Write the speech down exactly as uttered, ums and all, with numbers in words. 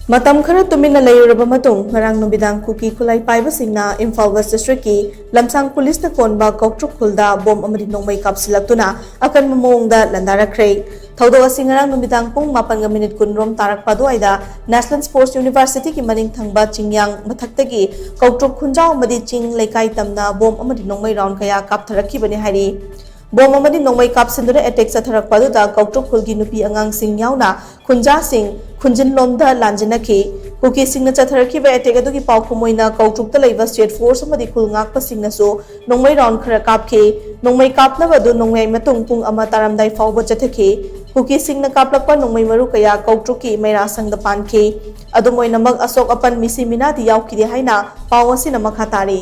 ꯃꯇꯝ ꯈꯔ ꯇꯨꯃꯤꯟꯅ ꯂꯩꯔꯨꯔꯕ ꯃꯇꯨꯡ, ꯉꯔꯥꯡ ꯅꯨꯃꯤꯗꯥꯡ ꯀꯨꯀꯤ ꯈꯨꯠꯂꯥꯏ ꯄꯥꯏꯕꯁꯤꯡꯅ ꯏꯝꯐꯥꯜ ꯋꯦꯁ ꯗꯤꯁꯇ꯭ꯔꯤꯛꯀꯤ ꯂꯝꯁꯥꯡ ꯄꯨꯂꯤꯁꯅ ꯀꯣꯟꯕ ꯀꯧꯇ꯭ꯔꯨꯛ ꯈꯨꯜꯗ ꯕꯣꯝ ꯑꯃꯗꯤ ꯅꯣꯡꯃꯩ ꯀꯥꯞꯁꯤꯜꯂꯛꯇꯨꯅ ꯑꯀꯟꯕ ꯃꯑꯣꯡꯗ ꯂꯥꯟꯗꯥꯔꯛꯈ꯭ꯔꯦ꯫ ꯊꯧꯗꯣꯛ ꯑꯁꯤ ꯉꯔꯥꯡ ꯅꯨꯃꯤꯗꯥꯡ ꯄꯨꯡ ꯃꯥꯄꯟꯒ ꯃꯤꯅꯤꯠ ꯀꯨꯟ ꯔꯣꯝ ꯇꯥꯔꯛꯄ ꯑꯗꯨꯋꯥꯏꯗ National Sports University ꯒꯤ ꯃꯅꯤꯡ ꯊꯪꯕ ꯆꯤꯡꯌꯥꯡ ꯃꯊꯛꯇꯒꯤ ꯀꯧꯇ꯭ꯔꯨꯛ ꯈꯨꯟꯖꯥꯎ ꯑꯃꯗꯤ ꯆꯤꯡ ꯂꯩꯀꯥꯏ ꯇꯝꯅ ꯕꯣꯝ ꯑꯃꯗꯤ ꯅꯣꯡꯃꯩ ꯔꯥꯎꯟ ꯀꯌꯥ ꯀꯥꯞꯊꯔꯛꯈꯤꯕꯅꯤ ꯍꯥꯏꯔꯤ꯫ ꯕꯣꯝ ꯑꯃꯗꯤ ꯅꯣꯡꯃꯩ ꯀꯥꯞꯁꯤꯟꯗꯨꯅ ꯑꯦꯇꯦꯛ ꯆꯠꯊꯔꯛꯄ ꯑꯗꯨꯗ ꯀꯧꯇ꯭ꯔꯨꯛ ꯈꯨꯜꯒꯤ ꯅꯨꯄꯤ ꯑꯉꯥꯡꯁꯤꯡ ꯌꯥꯎꯅ ꯈꯨꯟꯖꯥꯁꯤꯡ ꯈꯨꯟꯖꯤꯟꯂꯣꯝꯗ ꯂꯥꯟꯖꯤꯟꯅꯈꯤ꯫ ꯀꯨꯀꯤꯁꯤꯡꯅ ꯆꯠꯊꯔꯛꯈꯤꯕ ꯑꯦꯇꯦꯛ ꯑꯗꯨꯒꯤ ꯄꯥꯎꯈꯨꯝ ꯑꯣꯏꯅ ꯀꯧꯇ꯭ꯔꯨꯛꯇ ꯂꯩꯕ ꯁ꯭ꯇꯦꯠ ꯐꯣꯔꯁ ꯑꯃꯗꯤ ꯈꯨꯜ ꯉꯥꯛꯄꯁꯤꯡꯅꯁꯨ ꯅꯣꯡꯃꯩ ꯔꯥꯎꯟ ꯈꯔ ꯀꯥꯞꯈꯤ꯫ ꯅꯣꯡꯃꯩ ꯀꯥꯞꯅꯕ ꯑꯗꯨ ꯅꯣꯡꯌꯥꯏ ꯃꯇꯨꯡ ꯄꯨꯡ ꯑꯃ ꯇꯥꯔꯝꯗꯥꯏ ꯐꯥꯎꯕ ꯆꯠꯊꯈꯤ꯫ ꯀꯨꯀꯤꯁꯤꯡꯅ ꯀꯥꯞꯂꯛꯄ ꯅꯣꯡꯃꯩ ꯃꯔꯨ ꯀꯌꯥ ꯀꯧꯇ꯭ꯔꯨꯛꯀꯤ ꯃꯩꯔꯥꯁꯪꯗ ꯄꯥꯟꯈꯤ꯫ ꯑꯗꯨꯝ ꯑꯣꯏꯅꯃꯛ, ꯑꯁꯣꯛ ꯑꯄꯟ ꯃꯤꯁꯤ ꯃꯤꯅꯥꯗꯤ ꯌꯥꯎꯈꯤꯗꯦ ꯍꯥꯏꯅ ꯄꯥꯎ ꯑꯁꯤꯅ ꯃꯈꯥ ꯇꯥꯔꯤ꯫